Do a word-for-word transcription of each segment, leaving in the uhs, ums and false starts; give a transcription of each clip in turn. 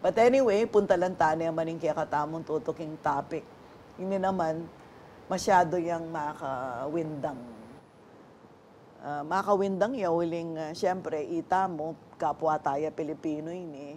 But anyway, puntalan ta ne naman ing kekatamung tutuking topic. Ini naman, masyado yang makawindang. Ah, makawindang ya uling, ah, siyempre, ita mu, kapwa taya Pilipino ini,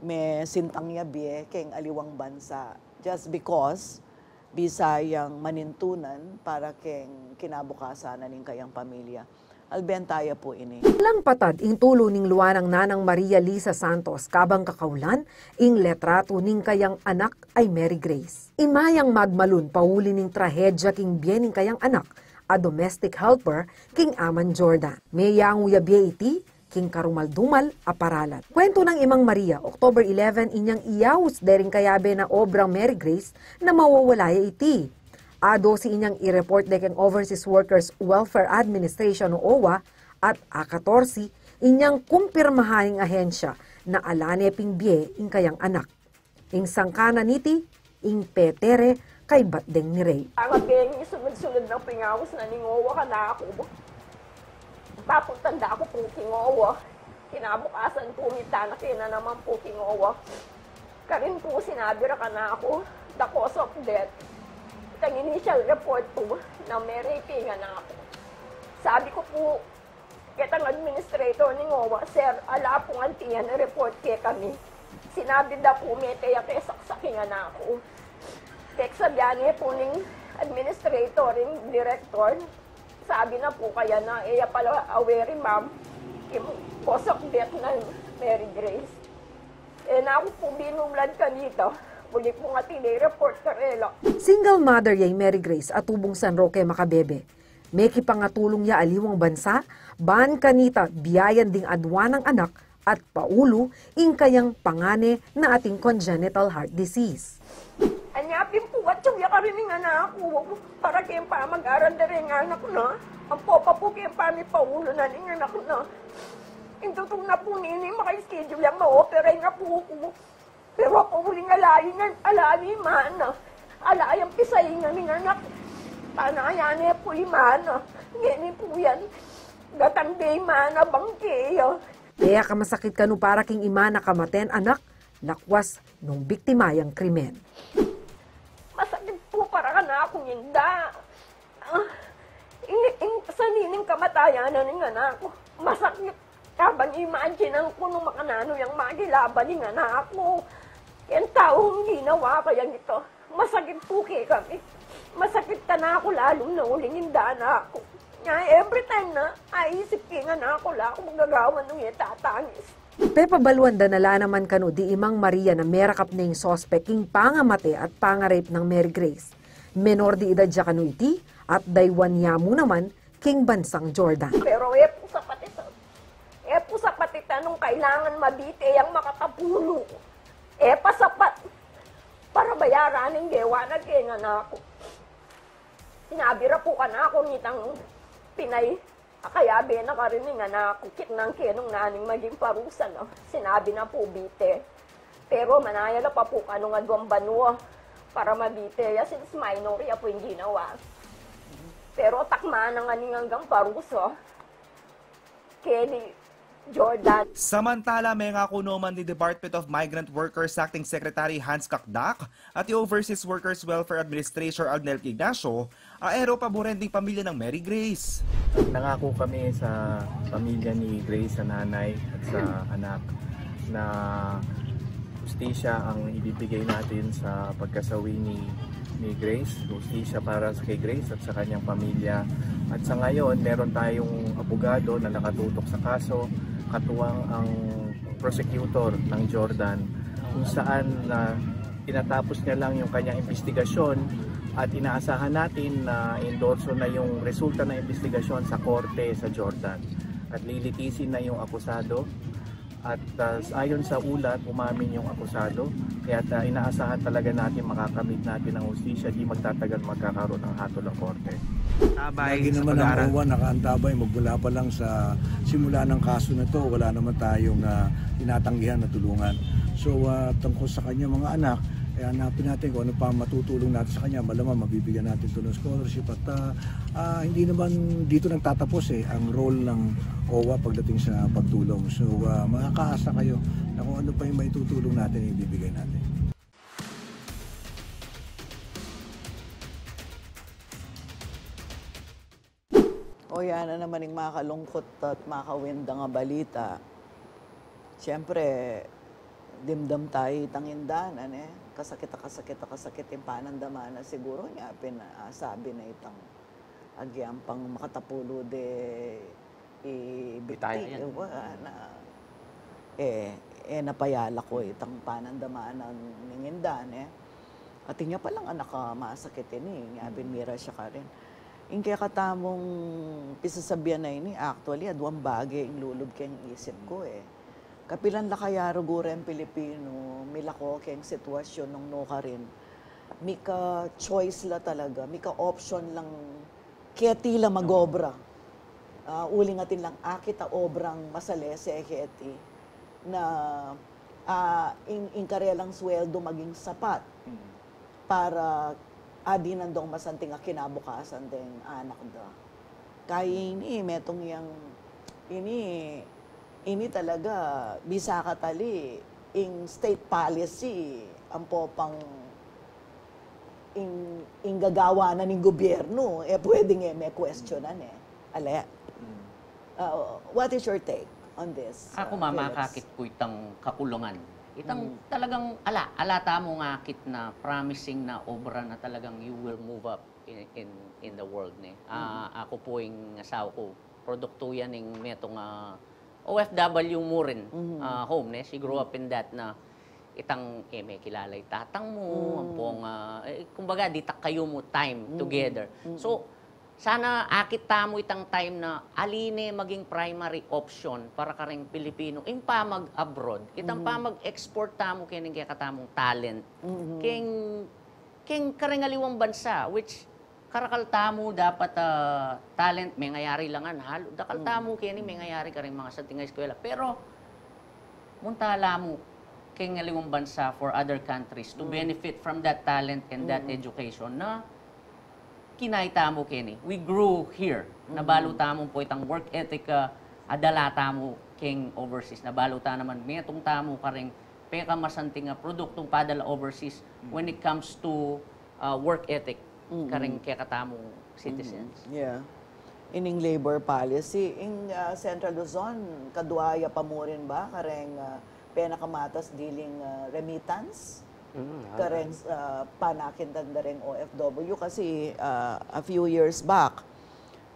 mesintang ya bie keng aliwang bansa. Just because, bisa yang manintunan para keng kinabukasan na ning kayang pamilya. Alben taya pu ini. Alang patad ing tulu ning luanang Nanang Maria Lisa Santos kabang kakaulan ing letratu ning kayang anak a i Mary Grace. Imayang magmalun pauli ning trahedya king bie ning kayang anak a domestic helper king aman Jordan. Meyangu ya bie iti king karumal-dumal a paralan. Kuwentu nang i Mang Maria, October eleven inyang iyaus dering kayabe na obrang Mary Grace na mawawala ya iti. A dose inyang i-report de keng Overseas Workers Welfare Administration o OWWA at a katorse inyang kumpirmahan ning ahensya na ala ne ping bie ing kayang anak. Ing sangkanan niti, ing petere kaybat deng ni Ray. Ang abeng, sunod-sunod nang pingawas na ning OWWA kanaku. Papuntan da ku pu king OWWA. Kinabukasan pu, mitana ke na naman pu king OWWA. Karin pu sinabi ra kanaku, the cause of death. Itang initial report pu, na me-rape ing anak ku. Sabi ku pu, ketang administrator ning OWWA, "Sir, ala pung antiyan a report kekami. Sinabi da pu mete ya ke saksak ing anak ku." Peksabian ne pu ning administrator, ing director, sabi na pu kaya na, e ya pala aware i ma'am king cause of death nang Mary Grace. E na ku pu binublan kanita, uli pung atin i-report karela. Single mother ya i Mary Grace a tubung San Roque, Macabebe. Mekipangatulung ya aliwang bansa, ban kanita biayan ding adua nang anak at paulu ing kayang pangane na atin congenital heart disease. Anya pin pu, atsu ya karin ing anak ku, para keng pamag-aral da reng anak na, ampo pa pu keng pamipaulu na ning anak na. Ing tutu na pu nini, maka-schedule yang ma-operate na pu ku. Pero pu uling ala ing, ala ing mana. Ala yang pisaingan ning anak. Tana ya ne pu i mana. Ngeni pu yan, gatang de i mana bangke ya. Pekamasakit kanu para king ima na kamaten anak, lakwas nung biktima yang krimen. Masakit pu para kanakung inda. Ah, ing, ing, sanining kamatayan na ning anak ku. Masakit. Kabang i-imagine ku nung makananu yang makilaban ning anak ku keng taung ginawa kayang ito. Masakit pu kekami. Masakit kanaku lalu na uling inda anak ku. Nya every time na aisip ke ing anak ku, ala kung magagawa nung e tatangis. Pepabaluan da na la naman kanu di i Mang Maria na merakap ne ing suspek king pangamate at panga-rape nang Mary Grace. Menor de edad ya kanu iti at daywan ya mu naman king bansang Jordan. Pero e pu sapat ita. E pu sapat ita nung kailangan mabite yang makatapulu. E pa sapat para bayaran ing gewa na keng anak ku. Sinabi ra pu kanaku nitang pinay a kayabe na karin ing anak ku, kitnan ke nung naning maging parusa na. Sinabi na pu bite. Pero manaya la pa pu kanung aduang banua para mabite ya, since minor ya pu ing ginawa. Pero takman na ngan ing anggang parusa keni Jordan. Samantala, mengaku naman ni Department of Migrant Workers Acting Secretary Hans Cacdac at i Overseas Workers Welfare Administrator Arnel Ignacio a e ra paburen ding pamilya nang Mary Grace. Nangako kami sa pamilya ni Grace, sa nanay at sa anak, na hustisya ang ibibigay natin sa pagkasawi ni, ni Grace. Hustisya para sa kay Grace at sa kanyang pamilya. At sa ngayon, meron tayong abogado na nakatutok sa kaso, katuwang ang prosecutor ng Jordan, kung saan na tinatapos niya lang yung kanyang imbestigasyon at inaasahan natin na endorso na yung resulta ng imbestigasyon sa korte sa Jordan. At lilitisin na yung akusado at, ah, ayon sa ulat, umamin yung akusado. Kaya, ah, inaasahan talaga natin makakamit natin ang hustisya, di magtatagal magkakaroon ng hatol ang korte. Lagi naman ang OWWA nakaantabay magmula pa lang sa simula ng kaso na 'to. Wala naman tayong, ah, tinatanggihan na tulungan. So, ah, tungkol sa kanyang mga anak, Kaya hanapin natin kung ano pa ang matutulong natin sa kanya. Malamang mabibigyan natin ito ng scholarship at, ah, ah, hindi naman dito nagtatapos, eh, ang role ng O W A pagdating sa pagtulong. So, ah, makakaasa kayo na kung ano pa yung maitutulong natin, ibibigay natin. O, yan na naman ing makalungkot at makawindang a balita. Siyempre, dimdam tayo itang indanan, eh. Kasakit, kasakit, kasakit ing panandaman na siguro niya pin-, ah, sabi na itang agyang pang makatapulo de i Bitaya yan. Wa, na, eh, eh, napayala ko itang panandaman ning indanan, eh. At inya palang anak a masakit ini, inya pin mira siya karin. Ing kekatamung pisasabian a ini, actually, aduang bage ing lulub keng isip ku, eh. Kapilan la kaya rugu reng Pilipinu milako keng sitwasyun nung nukarin, mika choice la talaga, mika option lang keti la magobra. Ah, uling atin lang akit a obrang masalese keti na, ah, ing, ing karelang sweldo maging sapat para adinan dong masanting a kinabukasan deng anak da. Kaya ini, metung yang ini, ini talaga bisa ka tali ing state policy ampo pang ing, ing gagawa na ning gobyernu, eh, pwedeng e me kwestiyonan, eh. Ale? Ah, what is your take on this, Aku, ah, Mama, Felix? Akakit ku itang kakulangan. Itang talagang ala, ala tamung akit na promising na obra na talagang you will move up in, in, in the world, ne? Ah, aku pu, ing asawa ku, produktu ya ning metung a O F W mu rin, ah, home, ne? She grew up in that na itang, eh, me kilala i tatang mu, ampong, ah, eh, kumbaga, ditak kayu mu time together. So, sana akit tamu itang time na ali ne maging primary option para kareng Pilipinu, ing pamag-abroad, itang pamag-export tamu keng kekatamung talent, keng, keng kareng aliwang bansa, which karakal tamu dapat, ah, talent, mengayari la ngan, halu, dakal tamu keni mengayari kareng masanting a eskwela. Pero, munta la mu keng aliwang bansa for other countries to benefit from that talent and that education na kinayi tamu keni. We grew here. Nabalu tamu pu itang work ethic, ah, a dala tamu keng overseas. Nabalu ta naman metung tamu kareng pekamasanting a produktung padala overseas when it comes to, ah, work ethic kareng kekatamung citizens. Yeah. Ining labor policy, ing, ah, Central Luzon, kadua ya pa mu rin ba kareng, ah, penakamatas diling, ah, remittance? Kareng, ah, panakintan da reng O F W kasi, ah, a few years back,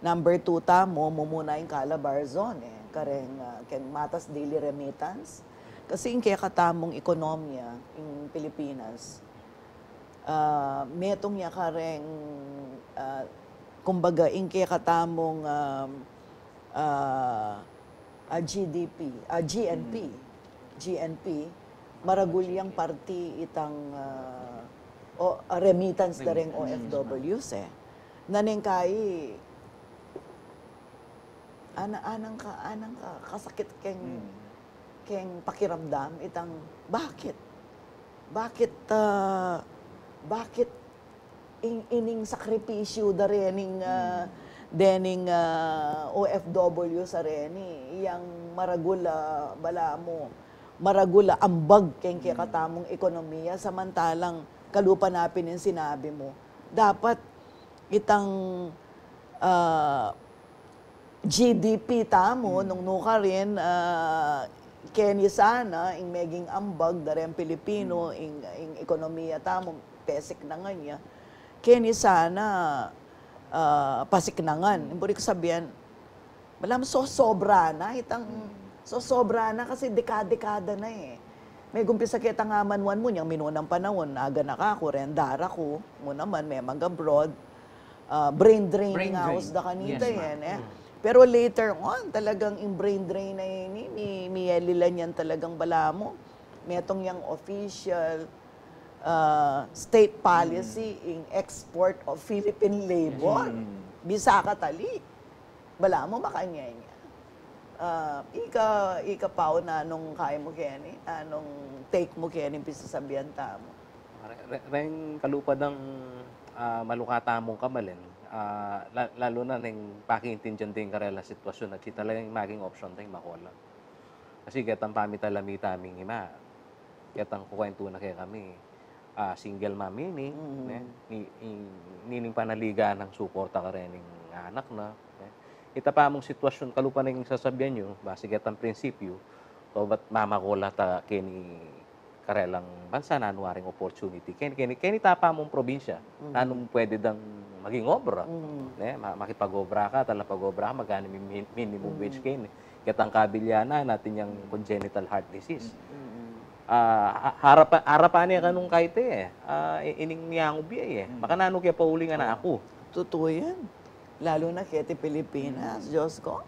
number two tamu, mumuna ing Calabarzon, eh, kareng, ah, keng matas dili remittance. Kasi ing kekatamung ekonomiya, ing Pilipinas, ah, metung ya kareng, ah, kumbaga, ing kekatamung, ah, ah, ah, G D P, ah, G N P, G N P, maragul yang parti itang, ah, o, ah, remittance da reng O F Ws, eh. Naneng kai, ana-, anang ka, anang ka, kasakit keng, keng pakiramdam, itang, bakit? Bakit, ah, bakit ing, ining sakripisyu da rening, ah, dening, ah, O F W sa reni, yang maragul a, balamu, maragul a ambag keng kekatamung ekonomiya, samantalang kalupa na pin ing sinabi mu. Dapat itang, ah, G D P tamu, nung nukarin, ah, keni sana, ing meging ambag da reng Pilipinu, ing, ing ekonomiya tamu, pesik na ngan ya. Keni sana, ah, pasik na ngan. Ing buri ku sabian, balamu sosobra na, itang sosobra na kasi dekada-dekada na, eh. Megumpisa keta nga manuan mu, inyang minunang panaun, aganaka ku, reng dara ku, mu naman, me mag-abroad, ah, brain drain. Brain drain. Ing aus da kanita yan, eh. Pero later on, talagang ing brain drain na ini, mi, mielilan yan talagang balamu. Metung yang official, ah, state policy ing export of Philippine labor. Bisa ka tali. Balamu makanyan ya. Ah, ika, ika Pau, nanung kai mu keni, nanung take mu keni, pisasabian tamu? Re-, reng kalupa dang, ah, maluka tamung kamalin, ah, la-, lalu na neng pakiintindian deng karelang sitwasyun at kita lang maging option deng makola. Kasi ketang pamitalami taming ima, ketang kukwentu na kekami, ah, single mom ini, mm, ne? Ni, i-, nining panaligan nang suporta karening anak na, ne? Ita pa mung sitwasyun, kalupa neng sasabian yu, base ketang prinsipyu, o ba't mamakola ta keni karelang bansa, nanu waring opportunity keni, keni, keni ta pa mung probinsya, mm, nanu pwede dang maging obra, mm, ne? Ma-, makipag-obra ka, talapag-obra ka, magkano mi-, mi-, minimum, mm, wage keni? Ketang kabilyanan natin yang congenital heart disease. Mm. Ah, ha-, harapan, harapan ne kanung kaite, eh. Ah, i-, ining niyangub ya, eh. Mm. Makananu ke pauli ngan aku. Totoo yan. Lalu na keti Pilipinas, mm, Diyos ko.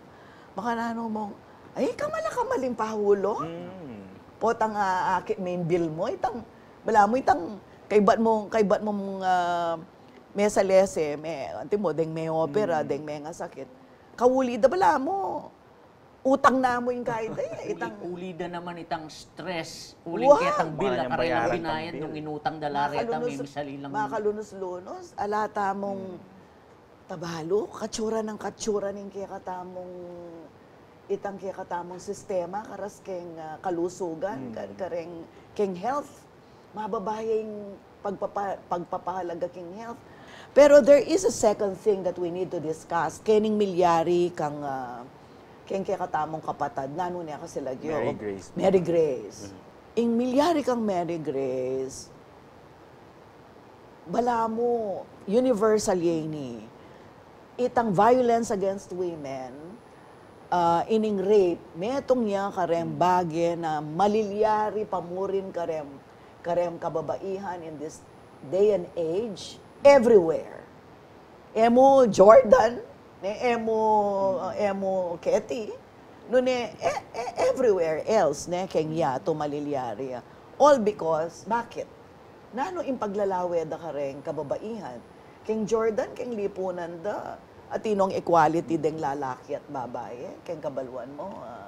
Makananu mung, ay, kamala-kamaling pahulong. Mm. Potang, ah, akit me ing bill mu, itang, balamu itang, kaybat mu, kaybat mu, ah, mesalese, me, anti mu, deng me-opera, mm, deng mengasakit. Kauli da balamu, utang na mu ing kaida, eh, itang uli da naman itang stress, uling ketang bill a karelang binayad nung inutang da la reta, makalunus-, me misali lang. Makalunus-lunus, ala tamung, hmm, tabalu, katsura nang katsura ning kekatamung, itang kekatamung sistema, karas keng, ah, kalusugan, hmm, ka-, kareng, keng health. Mababa ya ing pagpapa-, pagpapahalaga king health. Pero there is a second thing that we need to discuss. Kening milyari kang, ah, keng kekatamung kapatad, nanu ne kasi lagyu? Mary Grace. Mary Grace. Mm. Ing milyari kang Mary Grace, balamu, universal ya ini. Itang violence against women, ah, ining rape, metung ya kareng bage na malilyari pa murin kareng, kareng kababaihan in this day and age, everywhere. E mu Jordan, ne, e mu, e mu Katie, nune, e, e, everywhere else, ne, keng yatu malilyari ya. All because, bakit? Nanu ing paglalawe da kareng kababaihan? Keng Jordan, keng lipunan da, atinong equality deng lalaki at babae, keng kabaluan mu, ah,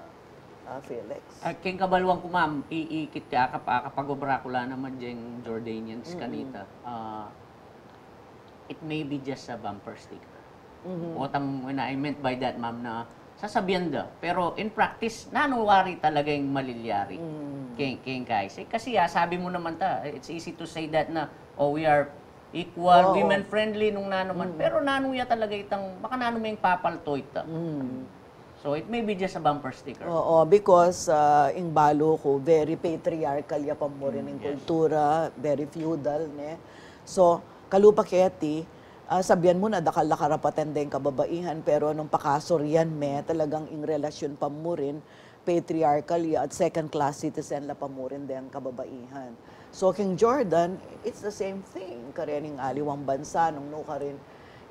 ah, Felix? Ah, keng kabaluan ku, ma'am, i-, ikit ya, kap-, ah, kapag-obra ku la naman deng Jordanians, mm-mm, kanita. Ah, it may be just a bumper sticker. Mhm. What am-, what I meant by that, ma'am, na sasabian da. Pero in practice, nanu wari talaga ing malilyari? Mm. Keng, keng guys. Eh, kasi, ah, sabi mu naman ta, it's easy to say that na, "Oh, we are equal, oo, women-friendly," nung nanu man. Mm. Pero nanu ya talaga itang, baka nanu me ing papalto ita. Mm. So, it may be just a bumper sticker. Oo, because, ah, ing balu ku, very patriarchal ya pa murin ing, mm, yes, kultura, very feudal, ne? So, kalupa keti, ah, sabian mu na dakal la karapatan deng kababaihan, pero nung pakasurian me, talagang ing relasyun pa murin, patriarchal ya at second class citizen la pa murin deng kababaihan. So, king Jordan, it's the same thing. Karening aliwang bansa, nung nukarin,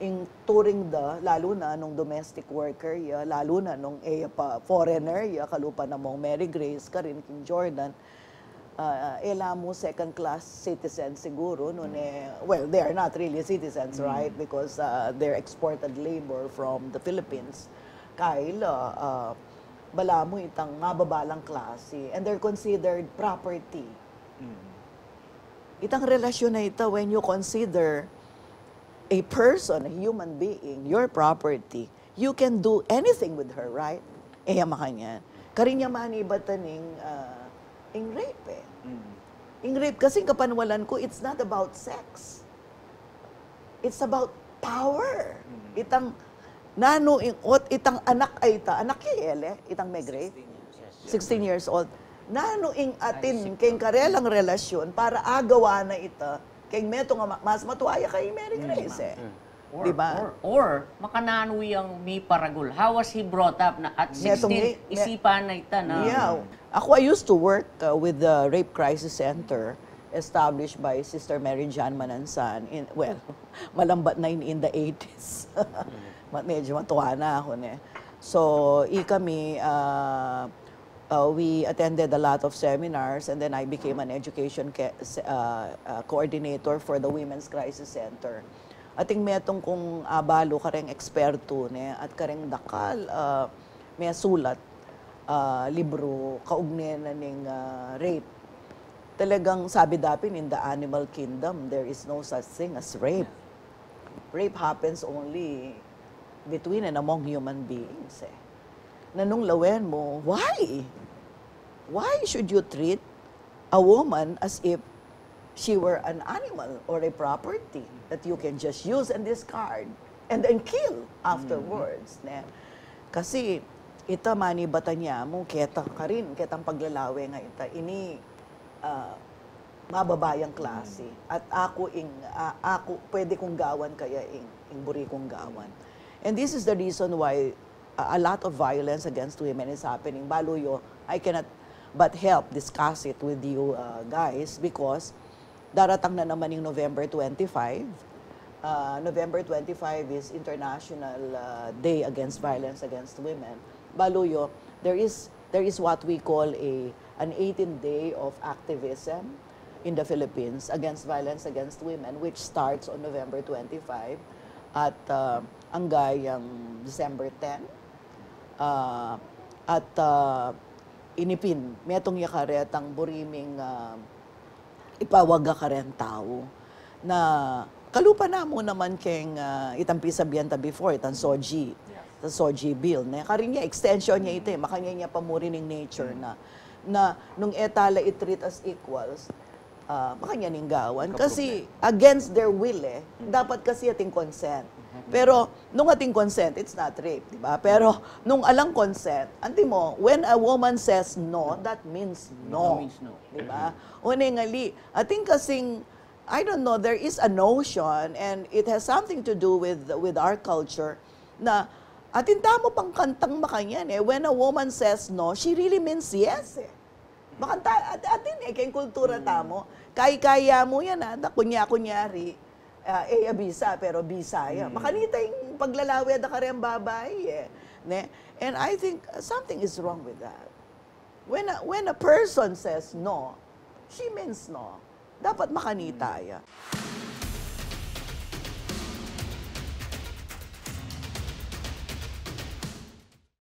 ing turing da, lalu na nung domestic worker ya, lalu na nung e ya pa foreigner ya, kalupa na mung Mary Grace, karin king Jordan, ah, e la mu second class citizen siguru, nune, well, they are not really citizens, mm, right? Because, ah, they're exported labor from the Philippines. Kaila, ah, balamu itang mababa lang klase, and they're considered property. Mm. Itang relasyun a ita, when you consider a person, a human being, your property, you can do anything with her, right? E ya makanyan. Karin ya manibatan ing, ah, ing rape, eh. Mm. Ing rape kasi, ing kapanwalan ku, it's not about sex. It's about power. Mm. Itang nanu ing, ot, itang anak a ita, anak ya, ele, itang me-rape? Sixteen years. Yes. Sixteen years old. Nanu ing atin keng karelang relasyun para agawa na ita keng metung a ma-, mas matua ya kay Mary Grace, eh. Mm. Or, di ba? Or, or, makananu yang miparagul? How was he brought up na at sixteen, isipan na ita na? Yeah. Ako, I used to work, uh, with the Rape Crisis Center established by Sister Mary Jane Mananzan. In, well, malambat na in, in the eighties. Ma-, medyo matua na ako, ne. So, ikami, uh, uh, we attended a lot of seminars, and then I became an education ca-, se-, uh, uh, coordinator for the Women's Crisis Center. Ating metung kung abalu kareng ekspertu, ne, at kareng dakal, uh, mesulat, uh, libru kaugne na ning, uh, rape. Talagang sabi dapin, in the animal kingdom, there is no such thing as rape. Rape happens only between and among human beings, eh. Na nung lawen mo, why? Why should you treat a woman as if she were an animal or a property that you can just use and discard and then kill afterwards, ne? Kasi ita, manibatan ya mu, keta karin, ketang paglalawe nga ita, ini, ah, mababayang klase. At aku ing, ah, aku, pwede kung gawan kaya ing, ing buri kung gawan. And this is the reason why a, a lot of violence against women is happening. Balu yu, I cannot but help discuss it with you, uh, guys, because daratang na naman ing November twenty-five. Uh, November twenty-five is International, uh, Day Against Violence Against Women. Balu yu, there is, there is what we call a, an eighteen day of activism in the Philippines against violence against women, which starts on November twenty-five at, uh, angga yang December ten. Ah, at, ah, ini pin, metung ya karetang buri ming, ah, ipawaga kareng tau na kalupa na mu naman keng, ah, itang pisabian ta before, itang SOGI, itang SOGI bill, ne? Karin ya, extension ya ita, eh, makanyan ya pa mu rin ing nature na, na nung e ta la i-treat as equals, ah, makanyan ing gawan. Kasi against their will, eh. Dapat kasi ating consent. Pero nung ating consent, it's not rape, di ba? Pero nung alang consent, antimo, when a woman says no, that means no. That means no. Di ba? O, ne, ngali, atin kasing, I don't know, there is a notion, and it has something to do with, with our culture, na atin tamu pang kantang makanyan, eh. When a woman says no, she really means yes, eh. Makanta, at-, atin, eh, keng kultura tamu. Kay-kaya mu yan, ah, da, kunya-, kunyari, ah, e ya bisa, pero bisa ya. Makanita ing paglalawe da kareng babai, eh. Ne? And I think, uh, something is wrong with that. When a, when a person says no, she means no. Dapat makanita ya.